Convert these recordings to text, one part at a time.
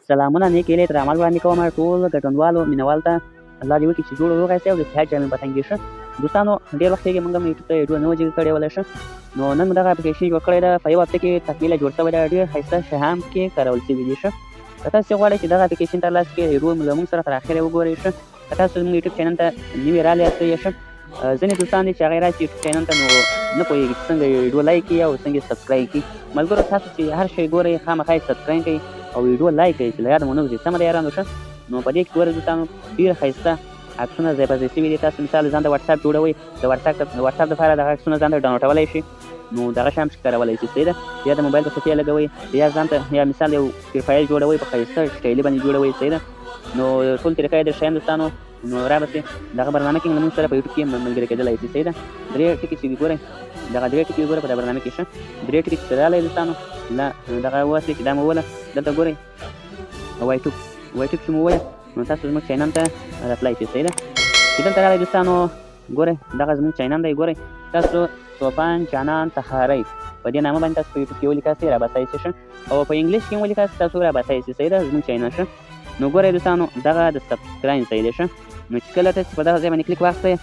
سلامونه نیک هیلې تر عمل وړاندې کوم ټول ګډونوالو مینوالو ته. الله دې وکړي چې جوړ روغ یاست او د صحت جامې په تن کې ښه. دوستانو، ډېر وخت کېږي موږ هم یوټیوب ته ویډیو نه وه جګه کړې وله ښه. نو نن مو دغه اپلیکیشن جوړ کړی ده، په یو هفته کې تکمیله جوړ شوی ده، ډېر ښایسته شیان پکې کارول شوي دي ښه. که تاسو غواړئ چې دغه اپلیکیشن ترلاسه کړئ، ویډیو له موږ سره تر اخره وګورئ ښه. که تاسو زموږ یوټیوب چینل ته نوي راغلي یاست ښه، ځینې دوستان دي چې هغه راشي یوټیوب چینل ته نو نه پوهېږي چې څنګه یې ویډیو لایک کړي او څنګه یې سبسکرایب کړي. ملګرو، تاسو چې هر شی ګورئ خامخا یې سبسکرایب کړئ او ویډیو لایک کړئ چې له یاده مو نه وځي. سمه ده یارانو ښه. نو په دې کې ګورئ دوستانو، ډېر ښایسته عکسونه ځای پر ځای شوي دي. تاسو مثال ځان ته واټساپ جوړوئ، د واټساپ دپاره دغه عکسونه ځان ته ډاونلوډولی شئ، نو دغه شی هم پکې کارولی شئ. صحیح ده. یا د موبایل په صفحې لګوئ، یا ځان ته یا مثال یو پروفایل جوړوئ، په ښایسته سټایلي باندې جوړوئ. صحیح ده. نو ټول طریقه یې در ښیم دوستانو. نو را به سي دغه برنامه کې له موږ سره په یوټیوب کې ملګري کېدلی شي. صحیح ده. درې ټکي چې ګورئ، دغه درې ټکي ګورئ په دا برنامه کې ښه. درې ټکي چې راغلی دوستانو، له دغه واسي چې دا مو ووله، دلته ګورئ وایټوب، وایټوب چې مو وویل نو تاسو زموږ چینل ته راتلای شئ. صحیح ده. چې دلته راغلی دوستانو، ګورئ دغه زموږ چینل دی. ګورئ تاسو توپان جانان تخاری په دې نامه باندې تاسو په یوټیوب کې ولیکاست را باسای شئ ښه، او په انګلیش کې هم ولیکاست تاسو را باسای شئ. صحیح ده، زموږ چینل ښه. نو ګورئ دوستانو، دغه د سبسکراین ځای دی ښه. نو چې کله تاسو په دغه ځای باندې کلیک واخلئ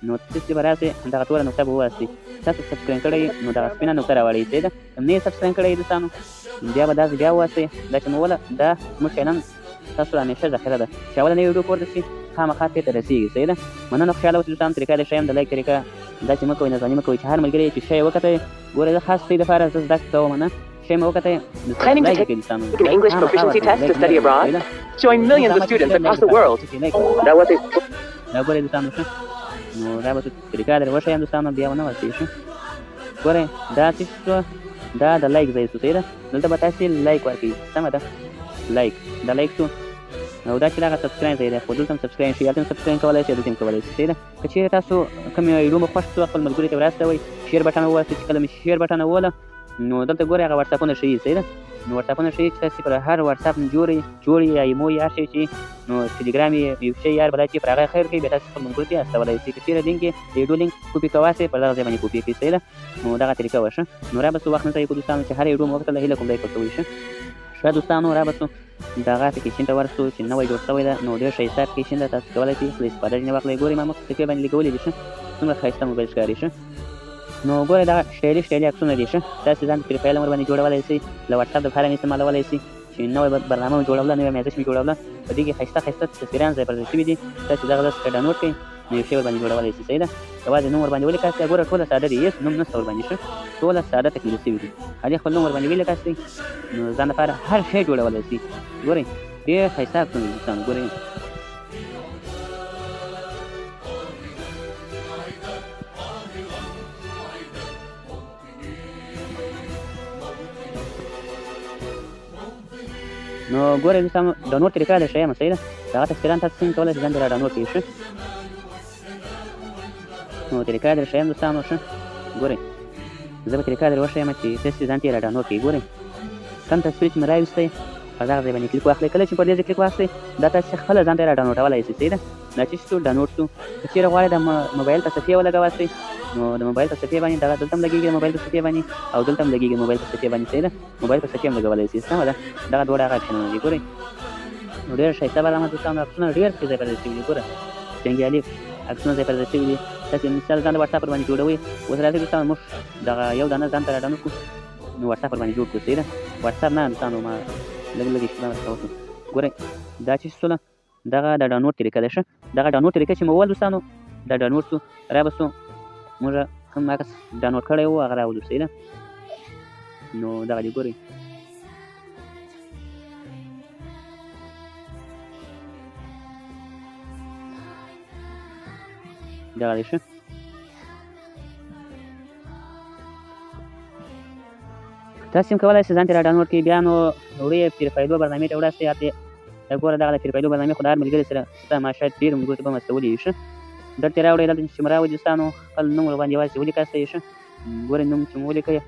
نو تاسو به راسئ دغه توره نقطه به وواسئ. تاسو سبسکراین کړئ نو دغه سپینه نقطه راوړئ. صحیح ده. که نه یې سبسکراین کړئ دوستانو، بیا به داسې بیا وواسئ. دا چې مو ووله دا زموږ چینل تاسو همیشه ذخیره ده چې اوله نوې ویډیو پورته شي خامخا پرې ته رسېږي. صحیح ده. مننه، خوشحاله اوسئ دوستانو. طریقه دې ښیم، د لایک طریقه داسې مه کوئ، ناځواني مه کوئ چې هر ملګری چې ښه یې وکتی. ګورئ زه خاص ستاسو دپاره زه زده کړه کوم، نه شی مې وکتی Planning to لایک take کړئ دوستانو. an English خامخا proficiency ورکړئ، test to لایک study نه abroad? صحیح ده. Join millions of زحمت students کښئ، across لایک the world. وکړئ. دا واسي دا ګورئ دوستانو ښه. نو دا به طریقه در وښیم دوستانو، بیا ونه واسئ ښه. ګورئ دا څه شو، دا د لایک ځای شو. صحیح ده. دلته به تاسې لایک ورکړئ. سمه ده. لایک، دا لایک شو. او دا چې دغه سبسکراین ځای دی، خو دلته هم سبسکراین شي، هلته هم سبسکراین کولی شئ، دلته هم کولی شئ. صحیح ده. که چېرې تاسو کوم ویډیو مو خوښ شو خپل ملګري ته وراستوئ، شیر بټن وواسئ. چې کله مې شیر بټن ووله نو دلته ګورئ هغه واټساپونه ښیي. صحیح ده. نو واټساپونه ښیي چې تاسې پر هر واټساپ جوړ یا ایمو یا هر شی چې نو ټلګرام یې یو شی یار بلا چې پر هغه خیر کوي، بیا تاسې خپل ملګري ته استولی شئ. که چېرې لینک یې د ویډیو لینک کوپي کواسئ پر دغه ځای باندې کوپي کړئ. صحیح ده. نو دغه طریقه وه ښه. نو را به څو وخت نه ضایع کړو دوستانو، چې هر ویډیو مو وکتله هیله کوم لایک ورکوئ ښه. ښه دوستانو، را به څو دغه اپلیکیشن ته ورسو چې نوی جوړ شوی ده. نو ډېر ښایسته اپلیکیشن ده، تاسو کولی شئ خپله استفاده ځینې واخلئ. ګورئ ما مخکې صفحې باندې لګولې دي ښه، څومره ښایسته موبایل ښکاري ښه. نو ګورئ دغه ښکلي ښکلي عکسونه دي ښه. تاسو ځان پروفایل هم ورباندې جوړولی شئ، له واټساپ دپاره هم استعمالولی شئ چې نوې برنامه مو جوړوله، نوې میزش مو جوړوله، په دې کې ښایسته ښایسته تصویران ځای پر ځای شوي دي. تاسو دغه ځای څخه ډاونلوډ کړئ نو یو شی ورباندې جوړولی شئ. صحیح ده. یوازې نوم ورباندې ولیکاست، ګوره ټوله ساده دي، هېڅ نوم نشته ورباندې ښه، ټوله ساده تکمیل شوي دي. خالي خپل نوم ورباندې ولیکاست نو ځان دپاره هر شی جوړولی شئ. ګورئ ډېر ښایسته عکسونه دي دوستانو، ګورئ. نو ګورئ دوستانو، ډاونلوډ طریقه در ښیم. صحیح ده. دغه تصویران تاسو څنګه کولی شئ ځان را ډاونلوډ کړئ ښه. نو طریقه در ښیم دوستانو ښه. ګورئ زه به طریقه در وښیم چې تاسو ځان ته را ډاونلوډ کړئ. ګورئ کوم تصویر چې مې راویستی پر دغه ځای باندې کلیک واخلئ. کله چې پر دې ځای کلیک واخلئ دا تاسو خپله ځان ته را ډاونلوډولی شئ. صحیح ده. دا چې شو ډاونلوډ شو. که چېرې غواړئ د موبایل په صفحې ولګوئ نو د موبایل په صفحې باندې دغه دلته هم لګېږي، د موبایل په صفحې باندې، او دلته هم لګېږي، د موبایل په صفحې باندې. صحیح ده. موبایل په صفحې هم لګولی شئ. سمه ده. دغه دواړه هغه اپشنونه دي. ګورئ نو ډېر ښایسته برنامه دوستانو، عکسونه ډېر پکې ځای پر ځای شوي دي. ګوره جنګیالي عکسونه ځای پر ځای شوي دي. تاسې مثال ځان د واټساپ ور باندې جوړوئ. اوس راځئ دوستانو، موږ دغه یو دانه ځان ته را ډاونلوډ کړو نو واټساپ ور باندې جوړ کړو. صحیح ده. واټساپ نه دوستانو، ما لږ لږ اشتباه ورڅخه وکړه. ګورئ دا چې سوله دغه د ډاونلوډ طریقه ده ښه. دغه ډاونلوډ طریقه چې مو وویل دوستانو، دا ډاونلوډ سو. را به سو موږ کوم عکس ډاونلوډ کړی و هغه راولو. صحیح ده. نو دغه دې ګورئ. دغه دې ښه. تاسو هم کولی شئ ځان ته را ډاونلوډ کړئ. بیا نو وړئ یې پروفایلو برنامې ته وړاستئ. هلته دا ګوره دغه د پروفایلو برنامې خو د هر ملګري سره شته، ما شاید ډېرو ملګرو ته به هم استولي وي ښه. دلته یې راوړئ، دلته چې مو راوړي دوستانو خپل نوم ورباندې یوازې ولیکاستئ ښه. ګورئ نوم چې مو ولیکئ،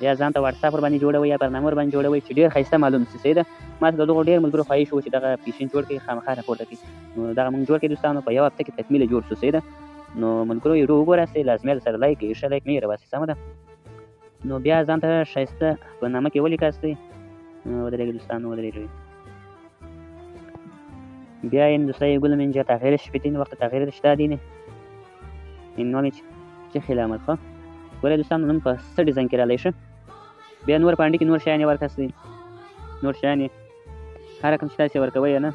یا ځان ته واټساپ ورباندې جوړوئ یا برنامه ورباندې جوړوئ چې ډېر ښایسته معلوم شي. صحیح ده. ما ته د دغو ډېر ملګرو خواهش و چې دغه اپلیکیشن جوړ کړئ، خامخا راپورته کړئ. نو دغه موږ جوړ کړئ دوستانو، په یو هفته کې تکمیله جوړ شو. صحیح ده. نو ملګرو ویډیو وګورئ، لازمي ده سره لایک کړئ ښه، لایک مې راوستئ. سمه ده. نو بیا ځان ته ښایسته په نامه کې ولیکاستئ. ودرېږئ دوستانو، ودرېږئ. بیا این دوستای گلم اینجا تغییرش بدین، وقت تغییرش دادین. این نام چې خیل آمد. خو ګورئ دوستانو نن په څه ډیزاین کې رالی شه. بیا نور په انډي کې نور شیان یې ورکاستئ، نور شیان یې هر رقم چې تاسې ورکوئ نه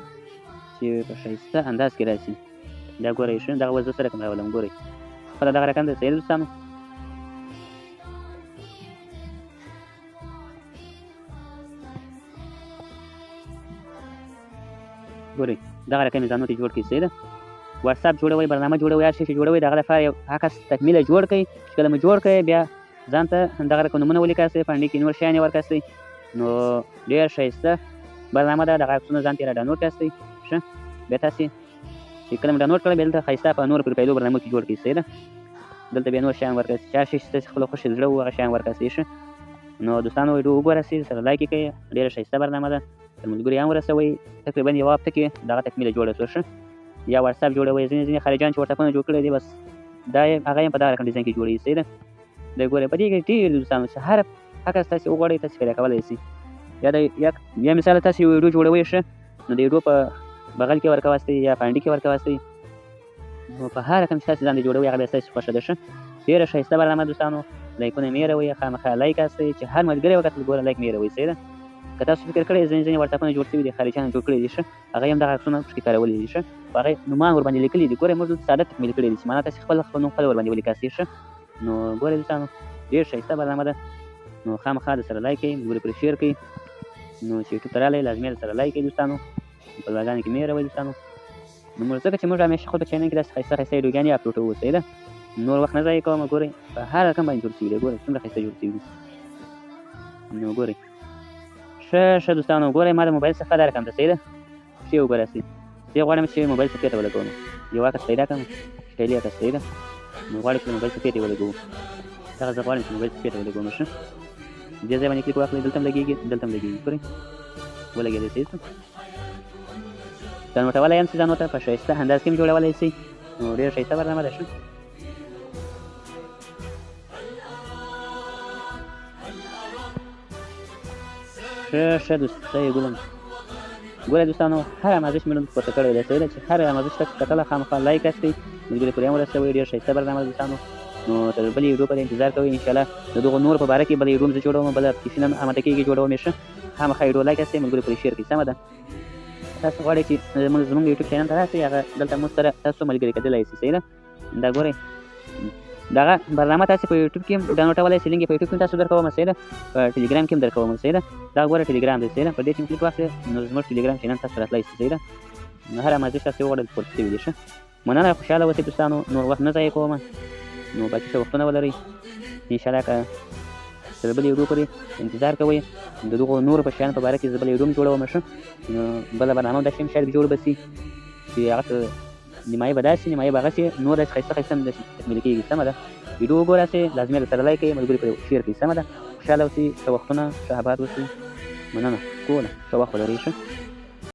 چې په ښایسته انداز کې راسي. دا ګورئ ښه، دغه اوس زه څه رقم راولم، ګورئ خپله دغه رقم دی. صحیح دوستانو؟ ګورئ دغه رقم یې ځانو ته جوړ کړئ. صحیح ده؟ واتساپ جوړوئ، برنامه جوړوئ، هر شی چې جوړوئ د هغه لپاره یو عکس تکمیله جوړ کړئ. چې کله مو جوړ کړئ بیا ځان ته دغه رقم نومونه ولیکاستئ، په انډي کې نور شیان یې ورکاستئ. نو ډېر ښایسته برنامه ده، دغه عکسونه ځان ته را ډاونلوډ کاستئ. ښه، بیا تاسې چې کله مو ډاونلوډ کړل بیا دلته ښایسته په نورو پروفایلو برنامو کې جوړ کړئ. صحیح ده؟ دلته بیا نور شیان ورکاستئ، چې هر شی چې تاسې خپله خوښې زړه وو هغه شیان ورکاستئ. ښه، نو دوستانو ویډیو وګورئ، سره لایک یې کړئ، ډېره ښایسته برنامه ده، تر ملګرو یې هم ورسوئ. تقریبا یوه هفته کې دغه تکمیله جوړه شوه. ښه، یا واتساپ جوړوئ، ځینې ځینې خارجیان چې واتساپونه جوړ کړي دي بس دا یې هغه یې هم په دغه رقم ډیزاین کې جوړوي. صحیح ده؟ دی ګورئ په دې کې ډېر دوستانو چې هر عکس تاسې وغواړئ تاسې پیدا کولی شئ. یا د یا مثال تاسې یو ویډیو جوړوئ، ښه، نو د ویډیو په بغل کې ورکواستئ یا په انډي کې ورکواستئ، نو په هر رقم چې تاسې ځان ته جوړوئ هغه بیا ستاسې خوښه ده. ښه، ډېره ښایسته برنامه دوستانو، لایکونه مې هېروئ، خامخا لایک استئ چې هر ملګری وکتل ګوره لایک مې هېروئ. صحیح ده؟ که تاسو فکر کړئ ځینې ځینې واتساپونه جوړ شوي دي، خارجیانو جوړ کړي دي، ښه، هغه یې هم دغه عکسونه پکې کارولي دي. ښه، خو هغه نومان ورباندې لیکلي دي. ګورئ موږ دلته ساده تکمیل کړي دي چې معنا تاسې خپل خپل نوم خپل ورباندې ولیکاستئ. ښه، نو ګورئ دوستانو ډېر ښایسته برنامه ده، نو خامخا در سره لایک کړئ، ملګرو پرې شیر کړئ. نو چې یوټیوب ته راغلی لازمي در سره لایک کړئ دوستانو، په بلاګانو کې مې هېروئ دوستانو. نو موږ ځکه چې موږ همیشه خپل په چینل کې داسې ښایسته ښایسته ویډیوګانې اپلوډوو. صحیح ده؟ نور وخت نه ضایع کوم. ګورئ په هر رقم باندې جوړ شوي دی، ګورئ څومره ښایسته جوړ شوي دي. نو ګورئ ښه ښه دوستانو، ګورئ ما د موبایل صفحه دا رقم ده. صحیح ده؟ ښې وګورئ، زه غواړم چې موبایل صفحې ته ولګوم، یو عکس پیدا کړم سټایلي عکس. صحیح ده؟ نو غواړم چې موبایل صفحې ته ولګوم، دغه زه غواړم چې موبایل صفحې ته ولګوم. ښه، دې ځای باندې کلیک واخلئ، دلته هم لګېږي، دلته هم لګېږي. ګورئ ولګېدی. صحیح شو؟ ځان ورته هم سي، ځان ورته په ښایسته انداز کې هم جوړولی سئ. نو ډېره ښایسته برنامه ده. ښه، ښه ښه دوستای ګلم، ګورئ دوستانو هر آمازش مې نن پورته کړی دی. صحیح ده؟ چې هر آمازش تاسو کتله خامخا لایک استئ، ملګري پورې هم ورسوئ. ډېر ښایسته برنامه ده دوستانو. نو تر بلې ویډیو پورې انتظار کوئ انشاءالله. د دغو نورو په باره کې بله ویډیو هم زه جوړوم، بله اپلیکیشن هم آماده کېږي جوړوم یې. ښه، خامخا ویډیو لایک استئ، ملګري پورې شیر کړئ. سمه ده؟ تاسو غواړئ چې زموږ یوټیوب چینل ته راسئ، هغه دلته موږ سره تاسو ملګري کېدلی شئ. صحیح ده؟ دا ګورئ دغه برنامه تاسې په یوټیوب کې هم ډاونلوډولی شئ، لینک یې په یوټیوب کې هم تاسو درکوم. صحیح ده؟ په ټلګرام کې هم درکوم. صحیح ده؟ دا ګوره ټلګرام دی. صحیح ده؟ پر دې چې کلیک واخلئ نو زموږ ټلګرام چینل تاسو راتلی شئ. صحیح ده؟ نو هره مازیګر تاسې وغواړئ پورته شوي دي. ښه، مننه، خوشحاله اوسئ دوستانو. نور وخت نه ضایع کوم، نو باقي ښه وختونه ولرئ انشاءالله. که تر بلې ویډیو پورې انتظار کوئ د دغو نورو په شیانو په باره کې زه بله ویډیو هم جوړوم. ښه، نو بله برنامه هم داسې هم شاید جوړ به سي چې هغه ته نیمایي به داسې نیمایي به هغسې نور داسې ښایسته ښایسته هم داسې تکمیل کېږي. سمه ده؟ ویډیو وګورئ، لازمي در سره لایک کړئ، ملګري پرې شیر کړئ. سمه ده؟ خوشحاله اوسئ، ښه وختونه، ښه آباد اوسئ. مننه، کوله ښه وخت ولرئ. ښه.